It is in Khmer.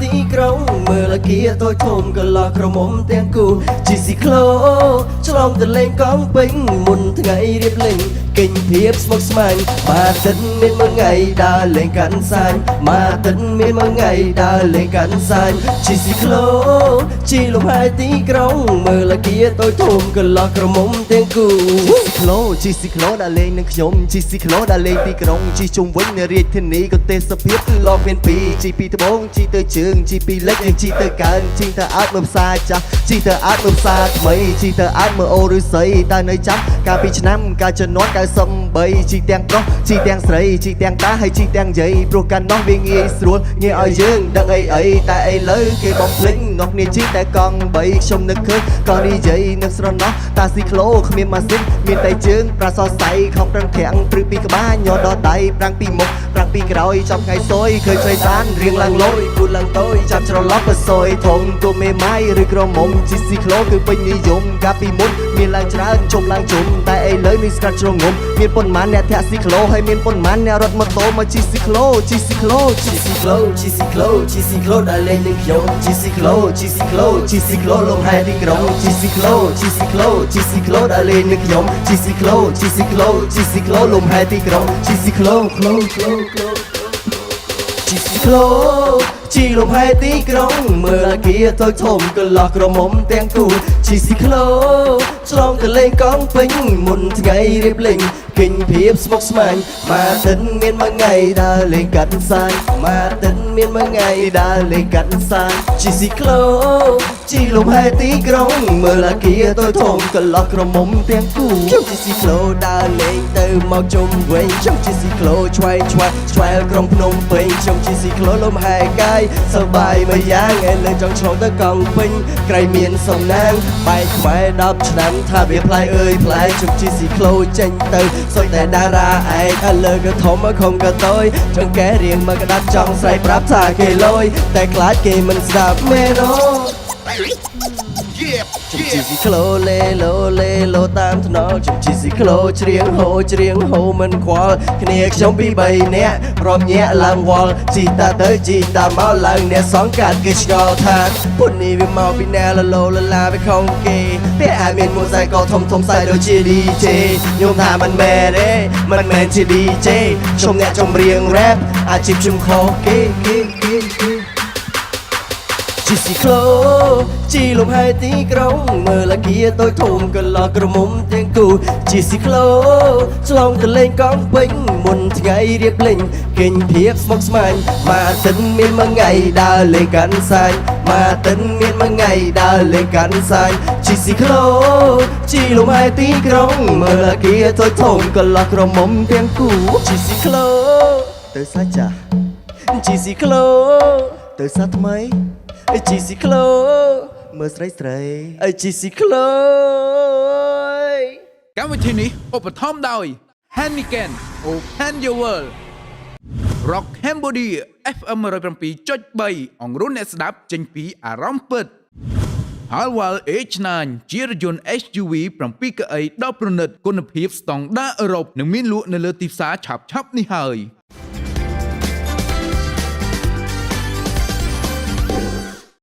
ទីក្រុងមើលអាគារតូចធំកន្លោះក្រមុំទាំងគូជីស៊ីក្លូឆ្លងទៅលេងកង់ពេញមុនថ្ងៃរៀបលេងកិញភាពស្មុគស្មាញមកទិនមានមួយថ្ងៃដើរលេងកាន់សាញមកទិនមានមួយថ្ងៃដើរលេងកាន់សាញជីស៊ីក្លូជីលំហែទីក្រុងមើលអាគារតូចធំកន្លោះក្រមុំទាំងគូ ស៊ីក្លូជីស៊ីក្លូដែលលេងនឹងខ្ញុំជីស៊ីក្លូដែលលេងទីក្រុងជីជុំវិញនៅរាជធានីក៏ទេសភាពលោកមានពីរជីពីត្បូងជីទៅជើងជីពីលិចនិងជីទៅកើនជីទៅអើតមើលផ្សារចាស់ជីទៅអើតមើលផ្សារថ្មីជីទៅអើតមើលអូឫស្សីតើនៅចាំកាលពីឆ្នាំកាលជំនាន់93ជីទាំងប្រុសជីទាំងស្រីជីទាំងតាហើយជីទាំងយាយព្រោះកាលនោះវាងាយស្រួលងាយឲ្យយើងដឹងអីអីតែឥឡូវគេបំភ្លេចនោះគ្នាជីតែកង់3ខ្ញុំនឹកឃើញក៏និយាយនឹកស្រណោះតាស៊ីក្លូគ្មានម៉ាស៊ីនមានតែជើងប្រាសរសៃខំប្រឹងធាំងព្រឺពីក្បាលញ័រដល់ដៃប្រាំងពីមុខប្រាំងពីក្រោយចំថ្ងៃសយឃើញស្រីសានរៀងឡើងលយគូឡើងតូចចាប់ច្រឡំបសយធំទូមេម៉ាយឬក្រមុំជីស៊ីក្លូគឺពេញនិយមកាលពីមុនមានឡើងច្រើនជុំឡើងជុំតែឥឡូវនេះស្កាត់ជ្រងំមានប៉ុន្មានអ្នកធាក់ស៊ីក្លូហើយមានប៉ុន្មានអ្នករត់ម៉ូតូមកជីស៊ីក្លូជីស៊ីក្លូជី ជីស៊ីក្លូជីស៊ីក្លូជីស៊ីក្លូដែលលេងនឹងខ្ញុំជីស៊ីក្លូជីស៊ីក្លូជីស៊ីក្លូលំហែទីក្រុងជីស៊ីក្លូជីស៊ីក្លូជីស៊ីក្លូដែលលេងនឹងខ្ញុំជីស៊ីក្លូជីស៊ីក្លូជីស៊ីក្លូលំហែទីក្រុងជីស៊ីក្លូក្លូក្លូក្លូជីស៊ីក្លូជីលំហែទីក្រុងមើលអាគារតូចធំកន្លោះក្រមុំទាំងគូជីស៊ីក្លូឆ្លងទៅលេងកង់ពេញមុនថ្ងៃរៀបលេងគិញភាពស្មុគស្មាញមកទិនមានមួយថ្ងៃដើរលេងកាត់សាញមកទិនមានមួយថ្ងៃដើរលេងកាត់សាញជីស៊ីក្លូជីលំហែទីក្រុងមើលអាគារតូចធំកន្លោះក្រមុំទាំងគូខ្ញុំជីស៊ីក្លូដើរលេងទៅមកជុំវិញខ្ញុំជីស៊ីក្លូឆ្វែងឆ្វែងឆ្វែលក្រុងភ្នំពេញខ្ញុំជីស៊ីក្លូលំហែកាយសប្បាយមួយយ៉ាងឥឡូវចង់ឆ្លងទៅកង់ពេញក្រៃមានសំណាងបែកខ្មែរ10ឆ្នាំថាវាប្លែកអើយប្លែកខ្ញុំជីស៊ីក្លូចេញទៅសុយតែតារាឯកឥឡូវក៏ធំខំក៏តូចចង់កែរៀងមកក្តាប់ចង់ស្រែកប្រាប់ថាគេលយតែខ្លាចគេមិនស្ដាប់មែនអូ ខ្ញុំជិះស៊ីក្លូលេឡូលេឡូតាមថ្នល់ខ្ញុំជិះស៊ីក្លូច្រៀងហូច្រៀងហូមិនខ្វល់គ្នាខ្ញុំពីបីនាក់រំញាក់ឡើងវល់ជីតាទៅជីតាមកឡើងអ្នកសងកាត់គេឆ្ងល់ថាពុននេះវាមកពីណាលឡូលឡាវាខំគេពេលអាមានមួសែក៏ធំធំសែដូចជា DJ ខ្ញុំថាមិនមែនទេមិនមែនជា DJ ខ្ញុំអ្នកចម្រៀង rap អាជីពខ្ញុំខុសគេគេគេគេ ជីស៊ីក្លូជីលំហែទីក្រុងមើលអាគារតូចធំកន្លោះក្រមុំទាំងគូជីស៊ីក្លូឆ្លងទៅលេងកង់ពេញមុនថ្ងៃរៀបលេងគិញភាពស្មុគស្មាញមកទិនមានមួយថ្ងៃដើរលេងកាន់សាញមកទិនមានមួយថ្ងៃដើរលេងកាន់សាញជីស៊ីក្លូជីលំហែទីក្រុងមើលអាគារតូចធំកន្លោះក្រមុំទាំងគូជីស៊ីក្លូ ទៅសាចាស់ ជីស៊ីក្លូ ទៅសាថ្មី ជីស៊ីក្លូ មើលស្រីស្រី ជីស៊ីក្លូ កម្មវិធីនេះឧបត្ថម្ភដោយ Heineken Open Your World Rock Cambodia FM 107.3អង្រុនអ្នកស្ដាប់ចេញពីអារម្មណ៍ពិត Halwal H9 ជារថយន្ត SUV 7កៅអីដ៏ប្រណិតគុណភាពស្តង់ដារអឺរ៉ុបនឹងមានលក់នៅលើទីផ្សារឆាប់ៗនេះហើយ។